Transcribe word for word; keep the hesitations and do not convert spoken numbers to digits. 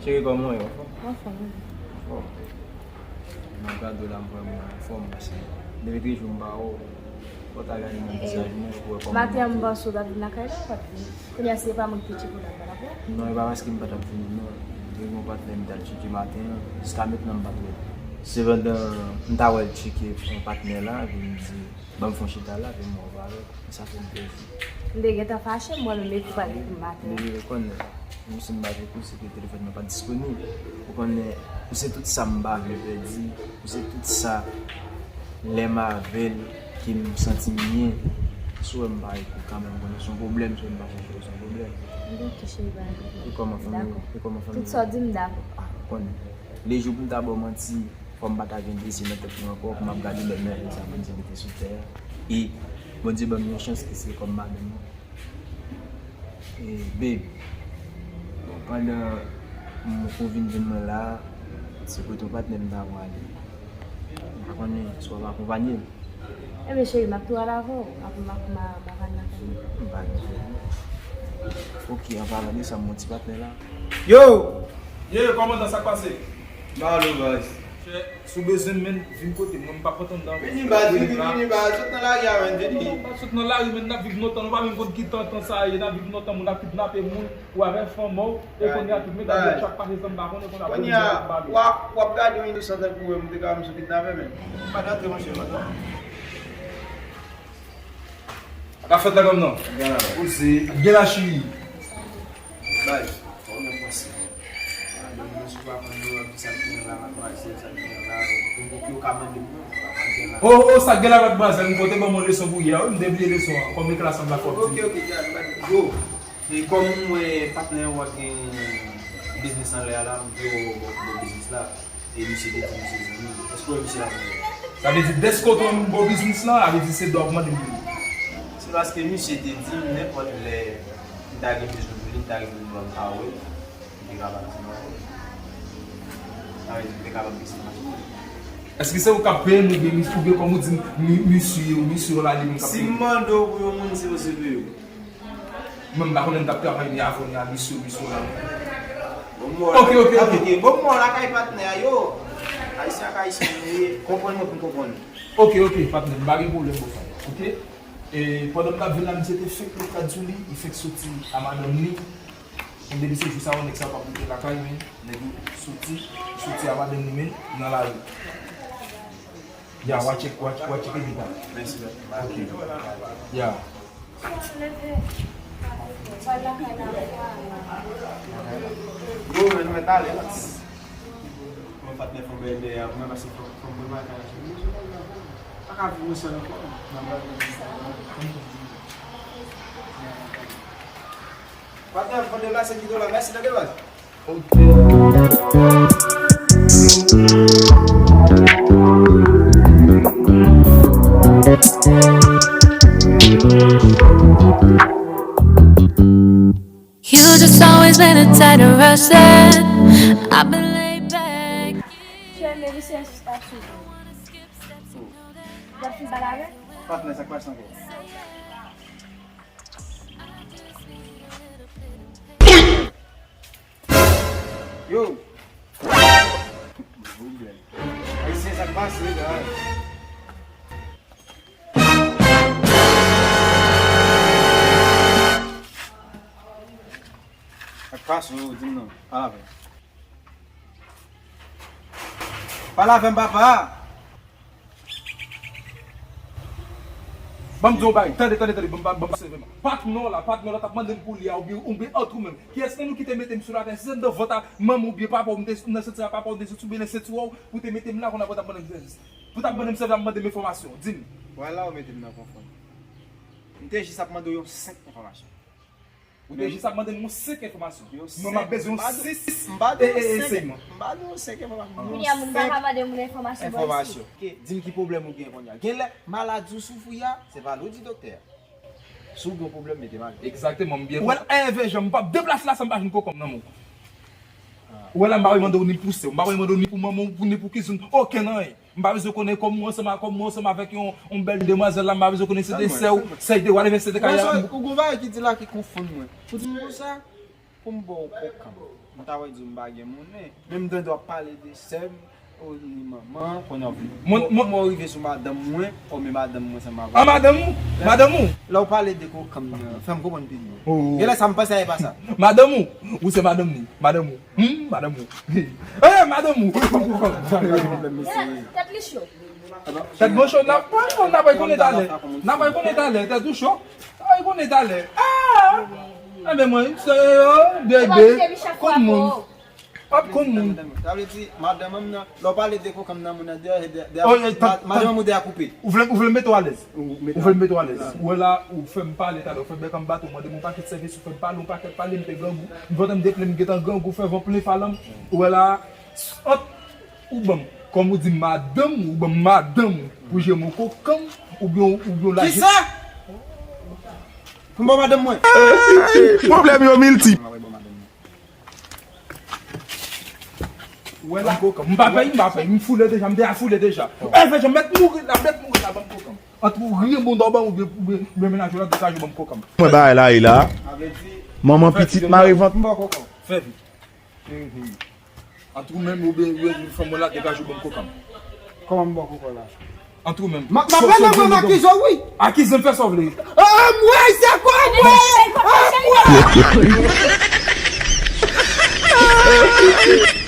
Cheri, kòman w ye? Anfòm. Anfòm, wi. Anfòm. M ap gade w la, m vrèman anfòm, paske depi trè jou m pa wè w, fò w ta gade nan vizaj mwen pou w wè kòman m ye. Maten an, m panse w t ap vin lakay la, ou pa t vin. Kounye a, si se pa mwen ki te tcheke w la, m pa t ap wè w. Non, e pa paske m pa t ap vini, non. Te gen yon patnè m t al tcheke maten an, jiska mentnan m pa t wè l. Sepandan, m ta wè l tcheke yon patnè la, epi m di, ban m fè yon chita la, epi m wè w parèt. Sa fè m plezi. M te gentan fache, m wè menm ekou pale pou m maten. Depi ou konnen, menm si m pa t ekou, se ke telefòn mwen pa t disponib. Ou konnen, ou se tout sa m pa vle pèdi, ou se tout sa lè m avè l ke m santi m byen. Si w wè m pa ekou, kanmenm konnen se yon pwoblèm, si w wè m pa chèche w, se yon pwoblèm. M gen ti cheri bagay. E kòman fanmi w? Dakò. E kòman fanmi w? Tout sa w di m dakò. Ah, ou konnen. Lejou pou m ta ba w manti, fò m pa ta gen blese nan tèt mwen ankò, pou m ap gade bèl mèvèy sa Bondye mete sou tè a. E Bondye ban m yon chans ke se kòm madanm mwen. E, babe, bon, pandan m, ou vin jwenn mwen la, se kote yon patnè m ta prale. M pa konnen si w ap akonpanye m. Ebyen, cheri, m ap tou al avè w. M ap, m ap, m ap, m ap al lakay mwen. M pa gen pwoblèm. Ok, an palan de sa, m gon ti patnè la. Yo! Ye, kòmandan, sa k pase? Malo, baz. Chè, si w bezwen m, men, vin kote m, mwen, m pa pran tan nan. Vini, baz, vini, vini, baz. Sot nan lari a, men, vini. Non, pa sot nan lari, men, n ap viv lontan, nou pa menm konn ki tan, tan sa ye, n ap viv lontan, moun ap kidnape moun, ou avè fanm ou, e kounye a tout, medam yo chak pase san m pa konnen, kounye a, kounye a, w ap, w ap gade yon inosan tankou mwen, m te ka wè m sou kidnapè, men. Pa t antre, monchè, pa t antre. Sa k ap fèt la, kòm non? Poze. Gen la, cheri. Bay, fò w menm panse. Madanm mwen, si w pa konn yo, ki sa k gen la, matmwazèl, sa k gen la, pou, pou yo ka mande m, non, sa k gen la. Oh, oh, sa k gen la, matmwazèl, m konte ban mwen leson pou yè, wi, m te bliye leson an, kòm e klas an m la fò di. Ok, ok, ok, yo, e kòm m wè patnè w ap gen biznis anlè a la, m vle w bò, bò biznis la. E misye te di m se zanmi m. Èske w wè misye la konn? Sa vle di, dèske w te wè m bò biznis lan, sa vle di se dwa w mande m li. Se paske misye te di m nenpòt lè m ta gen bezwen pou li, m ta gen bezwen m pa wè l, m te kapab di l ankò. Sa vle di m te kapab peye l mache. Èske se ou k ap peye m oubyen mis-, oubyen kòm ou di m, mi-, misye, misye w la li menm k ap peye m? Si m mande w pou yon moun, se ou se peye w. Mwen, m pa konnen m t ap travay ni avè w, ni a misye, misye w la. Bon, mwen, ok, ok, ok. Bon, mwen, lakay patnè a yo. Ayisyen ak Ayisyen, nou ye. Konprann mwen pou m konprann. Ok, ok, patnè, m pa gen pwoblèm pou sa. Ok? E pandan m t ap vin la, misye te fenk met kad sou li, li fenk soti a madanm li. Mwen, depi se jou sa yo, nèg sa yo p ap rete lakay, men nèg yo soti, soti a madanm li, men nan lari. Ya, w a tcheke, w a, w a tcheke bita. Mèsi, bèl. Ok. Ya. Yo, men, nou mèt ale. Mwen, patnè, fò m bèl dèyè a mwen, paske fò, fò m bwè bagay la. Pa ka viv mwen sèl ankò. Patnè, fò m deplase pito la. Mèsi, tande, baz. You just always been a tighter rush than I've been laid back. Chè, men misye ap swiv. W ap fin pale avè l? Patnè, sa k pase ankò? Yo! Ayisyen, sa k pase, guys? Sa k pase, yo, di m non. Pale avè m. Pale avè m, papa! Ban m di w yon bagay. Tande, tande, tande. Ban m, ban m, ban m sèvi m. Patnè w la, patnè w la t ap mande m pou li a, oubyen, oubyen ant ou menm. Kiyès nan nou ki te mete m sou latè? Si se anndan vant a manman w oubyen papa w, m te, nan senti a papa w, m te soti, oubyen nan senti w, pou te mete m la, kounye a pou t ap mande m sèvis. Pou t ap mande m sèvis, ap mande m enfòmasyon. Di m. Wè la, ou mete m nan konfòm. M te jis ap mande w yon senp enfòmasyon. Ou te jis ap mande m yon senk enfòmasyon. Mwen, m ap bezwen yon sis. M pa di w senk, m pa di w senk enfòmasyon. Kounye a, moun pa ka mande moun enfòmasyon, bò isit. Enfòmasyon. Di m ki pwoblèm ou gen kounye a. Genlè, maladi w soufri a, se pa l ou di doktè a. Si w gen pwoblèm, mete m ale. Egzakteman, m byen konprann. Ou wè l, envenjan, m p ap deplase la san m pa jwenn kokob nan men w. Ou wè la, m pa mande w ni pou sè w, m pa mande w ni pou manman w, pou, ni pou kizin, okenn anyen. M pa bezwen konnen kòm ou ansanm, kòm ou ansanm avèk yon, yon bèl demwazèl la, m pa bezwen konnen si se te sè w, sè w te, whatever, si se te kay la. Ou gon bagay ki di la ki konfonn mwen. Ou di m konsa, pou m ba w kokan. M ta wè di w m pa gen moun, men m tande w ap pale de sè m, o ni manman, kounye a w vin. Mwen, mwen, mwen rive sou madanm mwen, o men madanm mwen se madanm. A madanm ou? Madanm ou? Lè w pale de kokan m nan, fè m konprann pi byen. Oh. Genlè sa m panse a e pa sa. Madanm ou? Ou se madanm li? Madanm ou? Hmm, madanm ou? Eh, madanm ou? Pwoblèm, mesye. Tèt li cho. Tèt mwen cho, n ap, n ap konnen talè. N ap konnen talè, tèt ou cho. N ap konnen talè. Ah! Enben mwen, se yo, bebe, konn moun. P ap konn moun. Sa vle di, madanm an nan, lè w pale de kokan m nan, moun nan deyò, e de, de, Oh, eh, ma-, tan-, madanm ou deyò koupe. Ou vle, ou vle mete w alèz. Ou mete Ou vle mete w alèz. Ou wè la, ou fè m pale talè, ou fè bèk an bato, mande m yon pakèt sèvis, ou fè m pale yon pakèt pale, m te grangou. M fè tan m deple, m gentan grangou, fè van plen falanm. Ou wè la, ant ou ban m, kòm ou di madanm, ou ban m madanm, pou jere m kokan m, oubyen, oubyen w lage. Kisa? Pou m ba w madanm mwen? Pwoblèm yo miltip. Wè la, m pa pè, m pa pè, m foule deja, m deja foule deja. E fè jan mèt mouri la, mèt mouri la, ban m kokan m. Ant ou riye moun dò ban oubyen, oubyen, oubyen mennaj ou la, degaje ban m kokan m. Mwen bagay la, e la. Manman pitit mare vant. M ba w kokan. Fè vit. Ant ou menm oubyen, oubyen fanm ou la, degaje ban m kokan m. Kòman m ba w kokan la? Ant ou menm. M ap pale nan mwen, m akize w, wi. Akize m, fè sa w vle. Anmwey, se kwa mwen? Anmwey!